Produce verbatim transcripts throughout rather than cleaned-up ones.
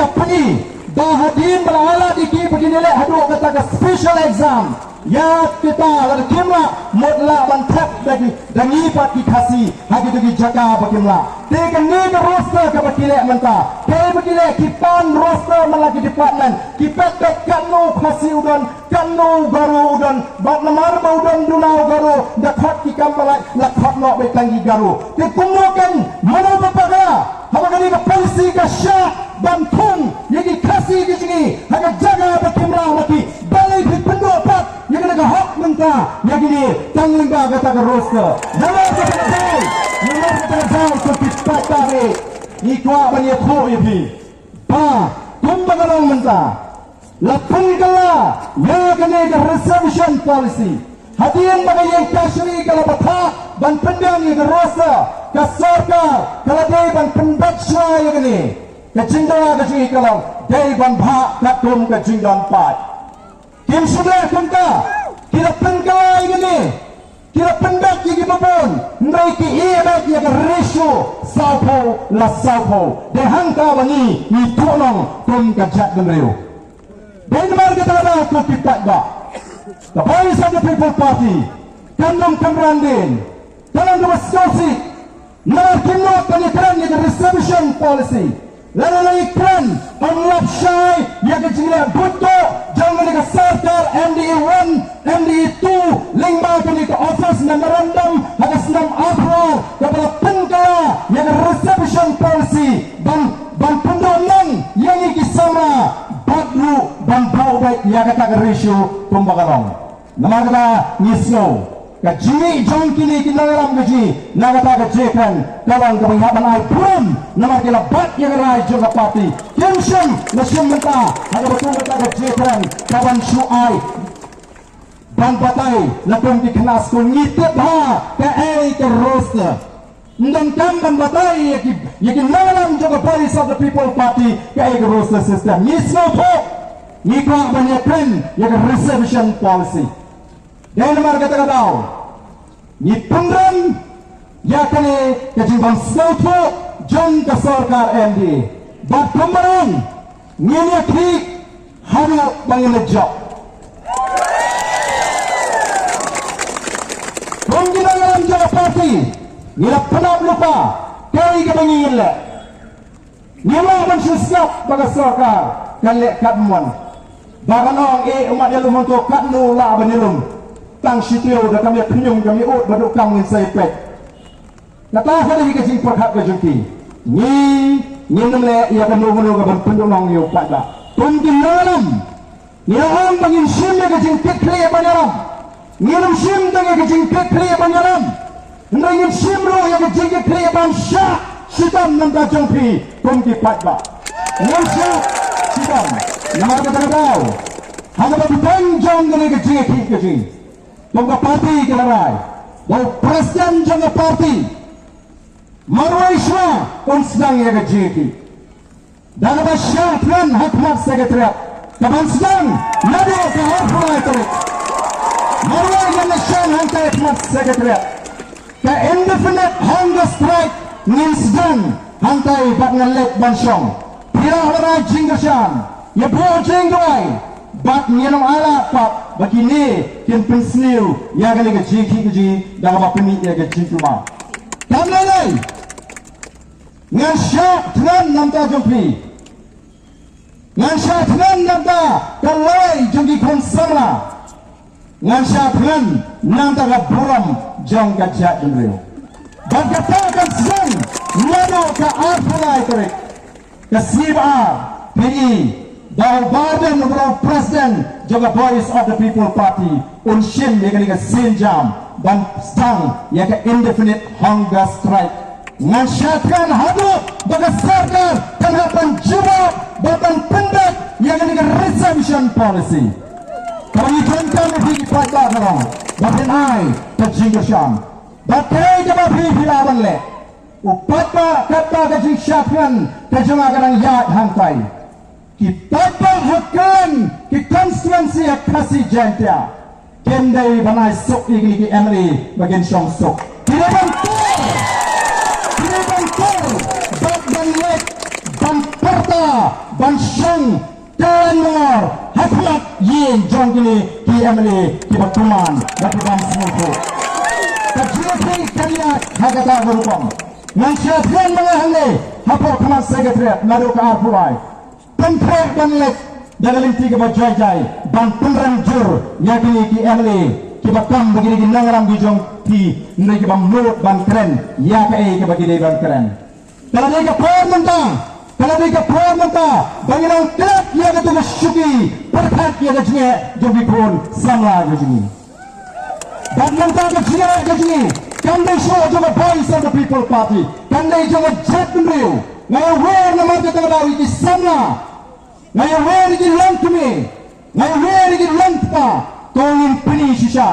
Ka pyni ba hadien ba la ailad ïa ki ba kin ïaleh haduh kata ka special exam, ïa kita lada kim lah, mut lah ban thep da ki, da ngi pat ki Khasi ha kito ki jaka ba kim lah. Te kane ka roster kaba ki leh mynta, kaei ba ki leh? Ki pan roster man la ki department, ki peit peit katno Khasi u don, katno Garo u don, bad namar ba u don duna u Garo, da khot ki kam ba lait, la khot noh beit tang ki Garo. Te kumno kan mano ba paga, haba kane ka policy ka shah ban thung ïa ki Khasi ki jong ngi ha ka jaka ba kim lah, ma ki, balei phi pynduh pat ïa kane ka hok mynta ïa kine tang lyngba kata ka roster? Namar kata ka daw, namar kata ka daw, to ki paidbah, ngi kwah ban ïathuh ïa phi ba kumba ka long mynta, la pynkylla ïa kane ka reservation policy. Hadien ba ka ïing kashari ka la bthah ban pynbiang ïa ka roster, ka sorkar ka la dei ban pynbeit shuwa ïa kane. Ka jingdawa ka jong ngi ka long dei ban bhah katkum ka jingdon paid. Kim shym leh kumta, ki la pynkylla ïa kane, ki la pynbeit ïa kiba bun, hynrei ki ïehnoh ïa ka ratio sawphew la sawphew. Dei hangta ba ngi ngi tuh nong kum ka jaitbynriew. Dei namar kata ka daw, ko ki paidbah, ka Voice of the People Party kam nym kynran dien, ka long kaba sngewsih. Namar kim nud ban ïakren ïa ka reservation policy. Lada la ïakren, yn lap shai ïa ka jingleh buit tuh jong kane ka sorkar M D A one, M D A two, lyngba kane ka office memorandum ha ka snem arphew ar, kaba la pynkylla ïa ka reservation policy ban, ban pynduh nong ïa ngi ki samla, bad ruh ban buh beit ïa kata ka ratio kumba ka long. Namar kata ngi sngew ka jingmih jong kine ki nongïalam ka jong ngi na kata ka jingïakren ka long kaba ngi hap ban ai burom, namar ki la bat ïa ka rai jong ka party. Kim shym la shim bynta ha kaba kum kata ka jingïakren kaban shu ai ban batai la kum ki khynnah skul. Ngi tip bha kaei ka roster. Ym donkam ban batai ïa ki, ïa ki nongïalam jong ka Voice of the People Party kaei ka roster system. Ngi sngewthuh, ngi kwah ban ïakren ïa ka reservation policy. Dei namar kata ka daw ngi pynrem ïa kane ka jingbym sngewthuh jong ka sorkar M D A. Bad kumba ong, ngin ïakhih haduh ba ngin leit jop. Kum ki nongïalam jong ka party, ngi la pynap lypa kaei kaba ngin leh. Ngim lah ban shu sngap ba ka sorkar kan leh katne mon. Ba kan ong, eh, u mat ïalum hangto, katno u lah ban ïalum? Tang shi taïew da kam ïa khñium kam ïa ud, ba duh kam ngin sa ïa peit. Kata ka dei ka jingpyrkhat ka jong ki. Ngi, ngin ym leh ïa kano kano ka ban pynduhnong ïa u paidbah. Kum ki nongïalam, ngi ong ba ngin shim ïa ka jingkitkhlieh ban ïalam. Ngin ym shim tang ïa ka jingkitkhlieh ban ïalam, hynrei ngin shim ruh ïa ka jingkitkhlieh ban shah shitom na bynta jong phi kum ki paidbah. Ngin shah shitom. Namar kata ka daw, ha kaba bteng jong kane ka jingïakhih ka jong ngi, kum ka party ka la rai ba u president jong ka party marwei shuwa un sdang ïa ka jingïakhih. Da kaba shah thngan ha khmat Secretariat, kaban sdang naduh ka arphew lai tarik. Marwei ngin ïa shong hangtai ha khmat Secretariat. Ka indefinite hunger strike ngin sdang hangtai bad ngan leit ban shong. Phi lah ban ai jingkyrshan, ïa buh jingduwai, bad ngin ym ailad pat ba kine kin pynsniew ïa kane ka jingïakhih ka jong ngi da kaba pynmih ïa ka jingkulmar. Kam lei lei. Ngan shah thngan na bynta jong phi. Ngan shah thngan na bynta ka lawei jong ki khun samla. Ngan shah thngan na bynta ka burom jong ka jaitbynriew. Bad kata kan sdang naduh ka arphew lai tarik. Ka sngi ba ar, phi i ba u Bah Ardent uba long u president jong ka Voice of the People Party un shim ïa kane ka sienjam ban sdang ïa ka indefinite hunger strike. Ngan shah thngan haduh ba ka sorkar kan hap ban jubab bad ban pyndep ïa kane ka reservation policy. Kaba ngi donkam ïa phi ki paidbah baroh ba phin ai ka jingkyrshan. Bad kaei kaba phi phi lah ban leh. U paidbah, katba ka jingshah thngan ka jong nga ka dang ïaid hangtai. Ki paidbah ha kylleng ki constituency ha Khasi Jaiñtia kin dei ban ai suk ïa kine ki M L A ba kin shong suk. Ki dei ban tur, ki dei ban tur bad ban leit ban pyrta ban shong kren mangor ha khmat ïing jong kine ki M L A kiba kuman bad kiba sngewthuh. Ka jingïakhih ka ïaid ha kata ka rukom. Ngan sa kren ma nga hangne hapoh khmat Secretariat naduh ka arphew lai. Pynphreh ban leit da ka lynti kaba jai jai ban pynrem jur ïa kine ki M L A kiba kam ba kine ki nongïalam ki jong phi, hynrei kiba mut ban kren ïa kaei kaba ki dei ban kren. Ka la dei ka por mynta, ka la dei ka por mynta ba ngi nang klet ïa kata ka shuki pyrkhat ïa ka jingeh jong ki khun samla ka jong ngi. Bad mynta ka jingeh ka jong ngi kam dei shuh jong ka Voice of the People Party, kam dei jong ka jaitbynriew. Nga ïawer namar kata ka daw ïa ki samla, nga ïawer ïa ki longkmie, nga ïawer ïa ki longkpa, to ngin pyni shisha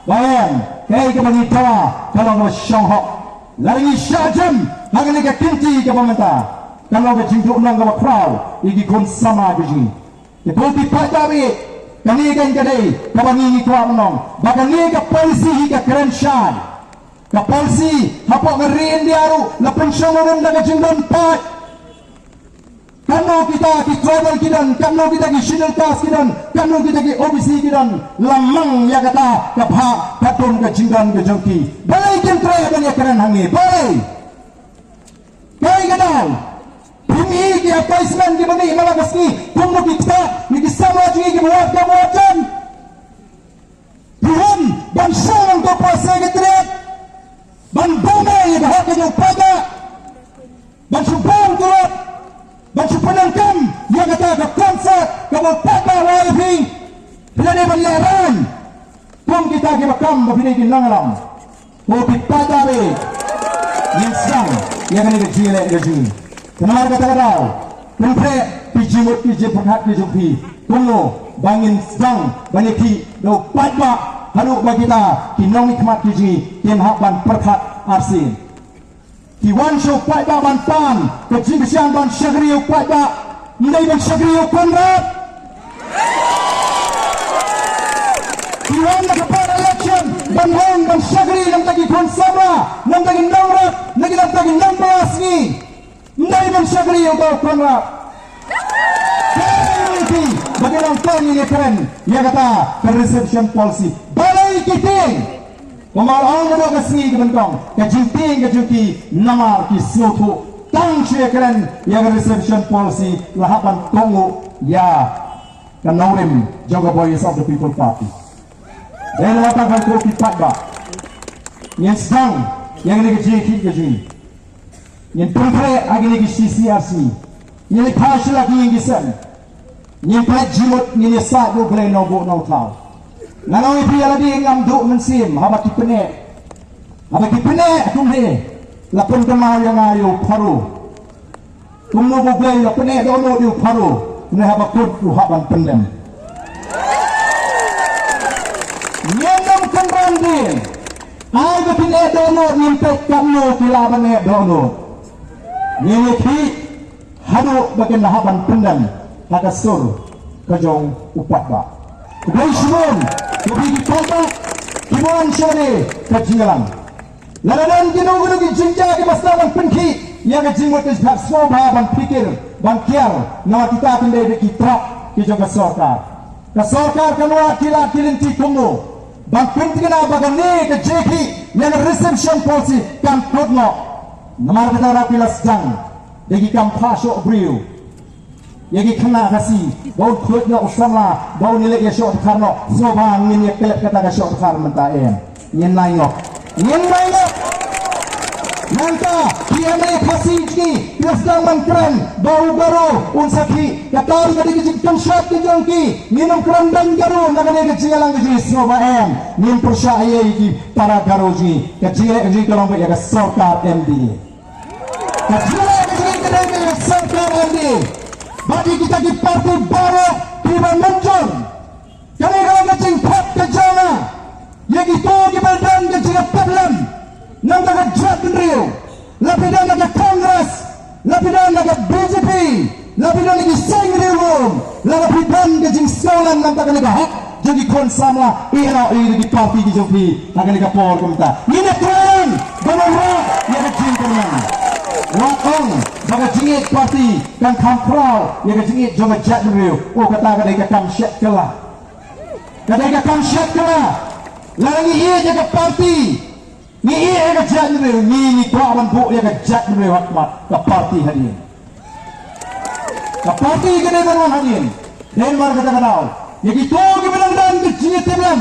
ba em kaei kaba ngi dawa ka long kaba shong hok. Lada ngi shah jem ha kane ka kynti kaba mynta, ka long ka jingduhnong kaba khraw ïa ki khun samla ka jong ngi. Te ko ki paidbah, kane kan ka dei kaba ngi ngi kwah ban ong ba kane ka policy hi ka kren shai. Ka policy hapoh ka ri India ruh la pynshong nongrim da ka jingdon paid. Katno kita ki tribal ki don, katno kita ki scheduled caste ki don, katno kita ki O B C ki don, la mang ïa kata ka bhah katkum ka jingdon ka jong ki. Balei kim treh ban ïakren hangne, balei? Kaei ka daw? Phim i ki advertisement kiba mih man la ka sngi, kumno ki ktah ïa ki samla jong ngi kiba wad kam wad jan? Phi hun ban shong hangto ha Secretariat ban bam ïa ka hok ka jong u paidbah, ban shu bam ka rot, ban shu pyndonkam ïa kata ka concert kaba u paidbah la ai ïa phi. Phi la dei ban lehraiñ kum kita kiba kam ba phi dei ki nongïalam. Ko ki paidbah, ngin sdang ïa kane ka jingïaleh ka jong ngi. Te namar kata ka daw, pynphreh ki jingmut ki jingpyrkhat ki jong phi kumno ba ngin sdang ban ïakhih da u paidbah haduh ba kita ki nongmihkhmat ki jong ngi kin hap ban pyrkhat arsien. Ki wan sha u paidbah ban pan ka jingkyrshan ban shakri ïa u paidbah, ym dei ban shakri ïa u Conrad. Ki wan na ka por election ban ong ban shakri na ka bynta ki khun samla, na ka bynta ki nongrep, na ka bynta ki nongbylla sngi. Ym dei ban shakri ïa u Conrad. Kaei kaba ngi nang kren ïa kata ka reservation policy. Balei ki tieng? Kumba la ong naduh ka sngi ka nyngkong, ka jingtieng ka jong ki namar ki sngewthuh tang shu ïakren ïa ka reservation policy la hap ban kohnguh ïa ka nongrim jong ka Voice of the People Party. Dei na kata ka daw ko ki paidbah, ngin sdang ïa kane ka jingïakhih ka jong ngi. Ngin pynphreh ha kine ki shi sngi ar sngi. Ngin ïa phai sha la ki ïing ki sem. Ngin pynleit jingmut, ngin ïasaid bad U Blei Nongbuh Nongthaw. Ngan ong ïa phi, ïa lade ngam duh mynsiem haba ki pyneh. Haba ki pyneh kumne, la pynkynmaw ïa nga ïa u Pharaoh. Kumno ba U Blei la pyneh dohnud ïa u Pharaoh, ne haba kut u hap ban pyndem. Ngin ym kynran dien. Ai ba kin eh dohnud, ngin peit katno ki lah ban eh dohnud. Ngin ïakhih haduh ba kin hap ban pyndem ha ka sur ka jong u paidbah. Khublei shibun ïa phi ki paidbah kiba wan sha kane ka jingïalang. Lada don kino kino ki jingjia kiba sdang ban pynkhih ïa ka jingmut ka jingpyrkhat, sngewbha ban phikir ban kiar, namar kita kin dei ki trap ki jong ka sorkar. Ka sorkar kan wad ki lad ki lynti kumno ban pynthikna ba kane ka jingïakhih ïa ka reservation policy kan kut noh. Namar kata ruh ki la sdang da ki kam phah shoh briew ïa ki khynnah Khasi ba un khluit noh u samla, ba un ïaleh ïa shoh dkhar noh. Sngewbha ngin ïa klet kata ka shoh dkhar mynta em? Ngin nai ngop, ngin nai ngop. Nangta ki M L A Khasi jong ngi ki la sdang ban kren ba u Garo un sakhi. Kata ruh ka dei ka jingpynshoi ka jong ki. Ngin ym kren beiñ Garo na kane ka jingïalang ka jong ngi, sngewbha em? Ngin pyrshah ïa ki para Garo jong ngi. Ka jingïaleh ka jong ngi ka long beit ïa ka sorkar M D A. Ka jingïaleh ka jong ngi ka dei beit ïa ka sorkar M D A. Bad ïa kita ki parti baroh kiba mynjur. Kane ka long ka jingthep ka jong nga ïa kito kiba don ka jingïatep lem na ka bynta ka jaitbynriew. La phi don na ka Congress, la phi don na ka B J P, la phi don na ki seng riewlum, la phi don ka jingsngewlem na ka bynta kane ka hok jong ki khun samla, ïehnoh ïa ki parti ki jong phi ha kane ka por kumta. Ngin ïa kren ban wanrah ïa ka jingkyrmen. Wat ong Ka jingïeit party kan kham khraw ïa ka jingïeit jong ka jaitbynriew. O, kata ka dei ka kam shet kylla. Ka dei ka kam shet kylla. Lada ngi ïeit ïa ka party, ngi ïeit ïa ka jaitbynriew, ngi, ngi kwah ban buh ïa ka jaitbynriew ha khmat ka party hadien. Ka party ka dei ban wan hadien. Dei namar kata ka daw, ïa kito kiba dang don ka jingïatiplem,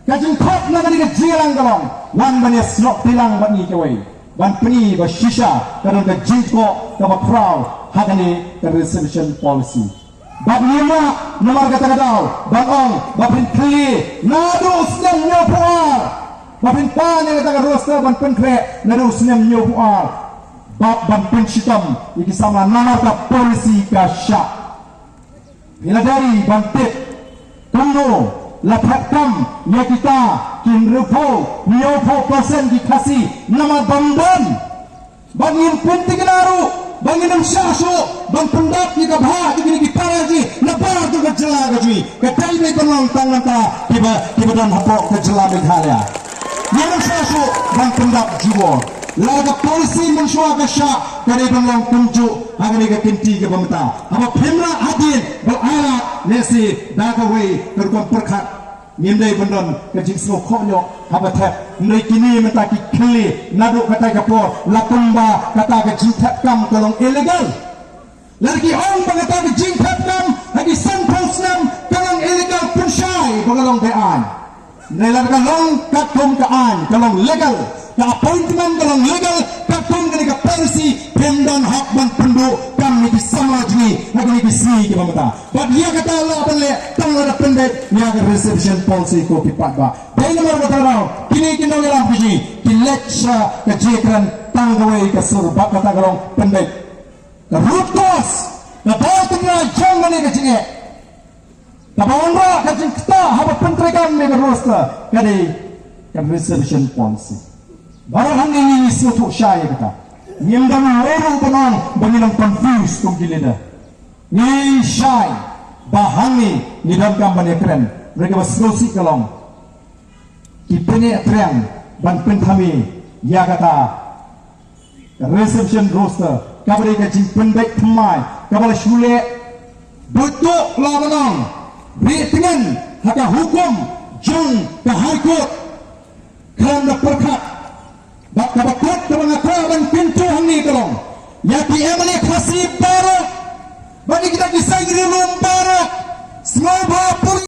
ka jingkhot na kane ka jingïalang ka long, wan ban ïasnoh kti lang bad ngi kawei, ban pyni ba shisha ka don ka jingthoh kaba khraw ha kane ka reservation policy. Bad ngim lah namar kata ka daw ban ong ba phin khlieh naduh u snem hynñiewphew ar, ba phin pan ïa kata ka roster ban pynkhreh naduh u snem hynñiewphew ar, bad ban pynshitom ïa ki samla namar ka policy ka shah. Ngi la dei ban tip kumno la thep kam ïa kita ki hynriewphew, hynñiewphew percent ki Khasi namar bym don. Bad ngin pynthikna ruh ba ngin ym shah shuh ban pyndap ïa ka bhah jong kine ki para jong ngi na baroh ka jylla ka jong ngi. Ka dei ban long tang nangta kiba, kiba don hapoh ka jylla Meghalaya. Ngin ym shah shuh ban pyndap jubor. Lada ka policy mynshuwa ka shah, ka dei ban long kumjuh ha kane ka kynti kaba mynta. Haba phim lah hadien, ba la ai lad, lehse da kawei ka rukom pyrkhat ngim dei ban don ka jingsngewkhohñiuh haba thep. Hynrei kine mynta ki khlieh naduh katei ka por, la kumba kata ka jingthep kam ka long illegal. Lada ki ong ba kata ka jingthep kam ha ki sanphew snem ka long illegal, pynshai ba ka long beaiñ. Hynrei lada ka long katkum ka aiñ, ka long legal, ka appointment ka long legal, katkum kane ka policy, phim don hok ban pynduh kam ïa ki samla jong ngi ha kine ki sngi kiba mynta. Bad ïa kata lah ban leh tang lada pynbeit ïa ka reservation policy, ko ki paidbah. Dei namar kata ruh kine ki nongïalam ka jong ngi ki leit sha ka jingkren tang kawei ka sur, bad kata ka long pynbeit. Ka root cause, ka daw tynrai jong kane ka jingeh, kaba wanrah ka jingktah haba pyntreikam ïa ka roster, ka dei ka reservation policy. Baroh hangne ngi sngewthuh shai ïa kata. Ngim don uwei ruh ban ong ba ngi long confused kum ki leader. Ngi shai ba hangne ngi donkam ban ïakren. Hynrei kaba sngewsih ka long, ki pynïaid triang ban pynthame ïa kata reservation roster, kaba dei ka jingpynbeit thymmai kaba la shu leh. Bad to la ban ong, rieh tngen ha ka hukum jong ka High Court, khlem da pyrkhat. Bad kaba kut kaba nga kwah ban kyntu hangne ka long, ïa ki M L A Khasi baroh, bad ïa kita ki seng riewlum baroh, sngewbha